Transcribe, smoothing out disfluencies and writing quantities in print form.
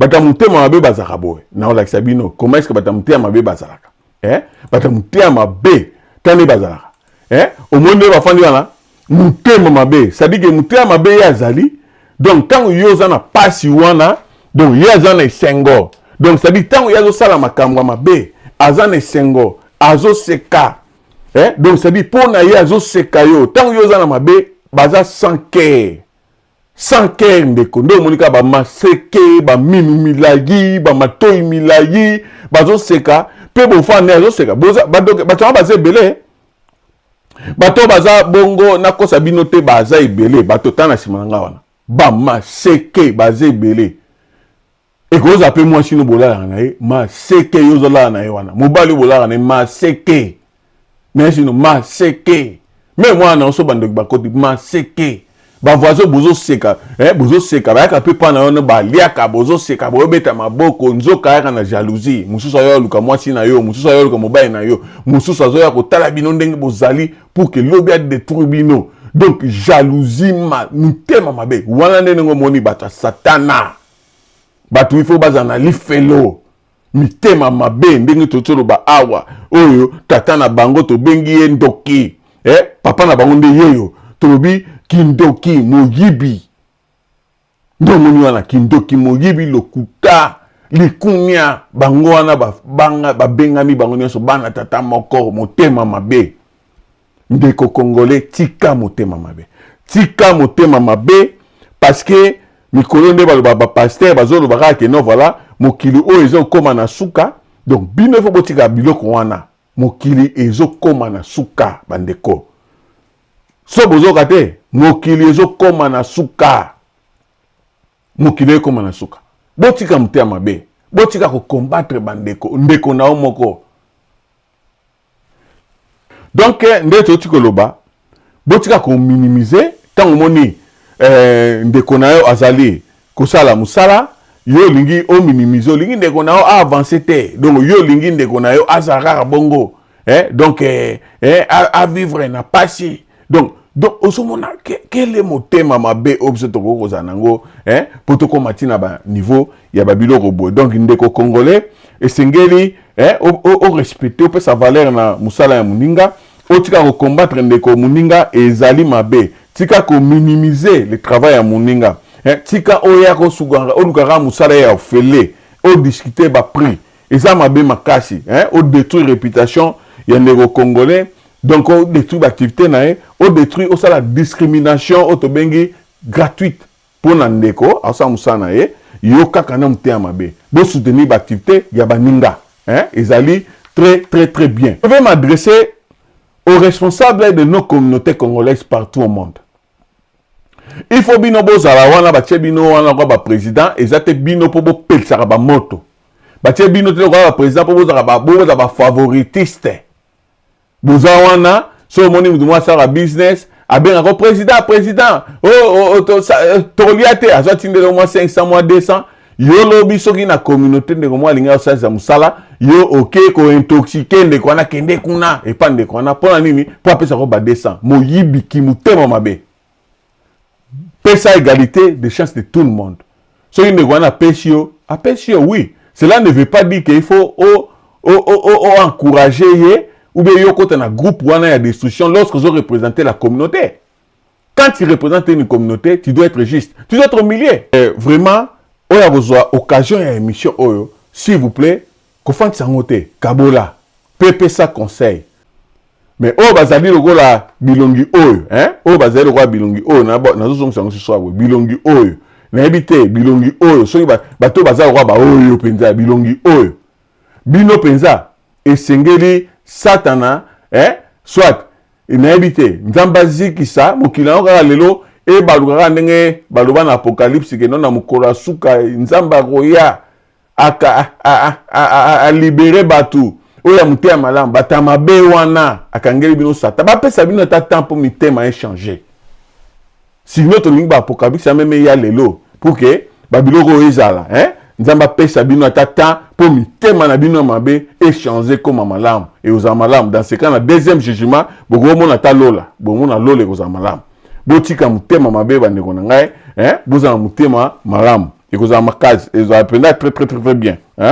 Bato ya motema mabe bazalaka boye. Nakolakisa bino comment est-ce que bato ya motema mabe bazalaka. Eh? Bato ya motema mabe tala nde bazalaka. Eh? Omoni nde bafandi wana motema mabe, c'est-à-dire que motema mabe ye azali, donc ntango yo oza na pasi wana, donc ye aza na esengo. Donc c'est-à-dire ntango ye azosala makambo ya mabe, aza na esengo, azoseka. Eh? Donc c'est-à-dire mpo na ye azoseka yo ntango yo oza na mabe, baza sans cœur. Sans cœur ndeko, nde omoni kaka bamaseke, baminu milayi, bamatoi milayi, bazoseka mpe bofanda azoseka. Bato wana baza ebele, bato baza bongo, nakosa bino te, baza ebele. Bato ta na nsima na nga wana, bamaseke baza ebele. Ekozala mpe mwasi no bolalaka na ye maseke, yo ozolala na ye wana, mobali oyo bolalaka na ye maseke, na sino maseke, me mwana na yo so bandoki bakoti maseke, bavoisin bozoseka, eh, bozoseka, bayaka mpe mpa na yo no baliaka, bozoseka, boyobeta maboko, nzoka ayaka na jalousie. Mosusu ayoya luka mwasi na yo, mosusu ayoya luka mobali na yo, mosusu azoya kotala bino ndenge bozali pour que lobi adétruire bino. Donc jalousie, ma motema mabe wana nde ndenge omoni bato ya Satana, bato il faut bazala na lifelo. Mitema mabe ndenge tozoloba awa, oyo tata na bango tobengi ye ndoki, eh? Papa na bango nde yeyo tolobi kindoki, moyibi. Nde omoni wana kindoki, moyibi, lokuta, likunya, bango wana babengami bango nyonso bana tata moko, motema mabe. Ndeko congolais, tika motema mabe, tika motema mabe, parce que mikolo nde baloba, bapasteur bazoloba kaka ke non, voilà, mokili oyo ezokóma na suka. Donc bino ifo botika biloko wana, mokili ezokóma na suka. Bandeko, so bozoka te, mokili ezokóma na suka, mokili ekóma na suka. Botika motema mabe, botika kocombattre bandeko, ndeko na yo moko. Donc nde toti koloba, botika kominimiser. Ntango omoni ndeko na yo azali kosala mosala, yo olingi ominimiser, olingi ndeko na yo aavance te. Donc yo olingi ndeko na yo azala kaka bongo, eh? Donc avivre na pasi. Donc ozomona kele motema mabe oyo biso tokoki kozala nango, eh? Mpo tokóma ntina baniveau ya babiloko boye. Donc ndeko congolais, esengeli orespecte, opesa valeur na mosala ya moninga, otika kocombattre ndeko moninga, ezali mabe. Tika kominimiser le travail ya moninga, eh? Tika oya olukaka mosala ya ofele, odiscute baprix, eza mabe makasi, eh? Odétruire réputation ya ndeko congolais, donc odétruire baactivité na ye, odétruire, osala discrimination oyo tobengi gratuite mpo na ndeko asala mosala na ye, yo kaka na motema mabe. Bosoutenir baactivité ya baninga, hein? Ezali très très très bien. Je vais m'adresser aux responsables de nos communautés congolaises partout au monde. Il faut bino bozala wana, batie bino wana kwa baprésident, eza te bino mpo bopelisaka bamoto. Batie bino te lokola baprésident mpo bozala bafavoritiste. Boza wana, so omoni motu moko asalaka business, abengaka président, président, tokolia te, azwa tindela mwa 500, mwa 200. Yo lobi soki na communauté ndeko moko alingi asalisa mosala, yo oke kointoxiquer ndeko wana, kende kuna epa ndeko wana. Mpo na nini? Mpo apesako ba 200. Moyibiki, motema mabe. Pesa égalité de chance de tout le monde. Soki ndeko wana apesi yo, apesi yo, oui, cela ne veut pas dire qu'il faut o encourager ye ou bien yo kota na groupe wana ya destruction lorsque ozo représenter la communauté. Quand tu représentes une communauté, tu dois être juste, tu dois être au milieu. Vraiment, oyo akozwa occasion ya émission oyo, s'il vous plaît, kofandisa yango te, kabola mpe pesa conseil. Mais oyo bazali lokola bilongi oyo, hein? Oyo bazali lokola bilongi oyo, nazozongisa yango susu boye, bilongi oyo nayebi te, bilongi oyo, soki bato baza lokola baoyo mpenza bilongi oyo, bino mpenza esengeli Satana, eh? Soit nayebi te, Nzambe azikisa mokili yango kaka lelo, ebaluka kaka ndenge baloba na Apocalypse kendo na mokolo ya suka Nzambe akoya alibérer bato oyo ya motema malamu. Bato ya mabe wana akangeli bino Satan, bapesa bino ata temps mpo mitema echanger. Sinon tolingi baapocalypse ya même ya lelo pour que babiloko oyo ezala, hein? Nzambe apesa bino ata temps mpo mitema na bino ya mabe echanger, koma malamu, ekozala malamu. Dans ce cas, na deuxième jugement, bokomona ata lola, bomona lola, ekozala malamu. Botika motema mabe, bandeko na ngai, hein? Bozala motema malamu. Ekozala makasi, ezala mpenza très très très très bien, hein?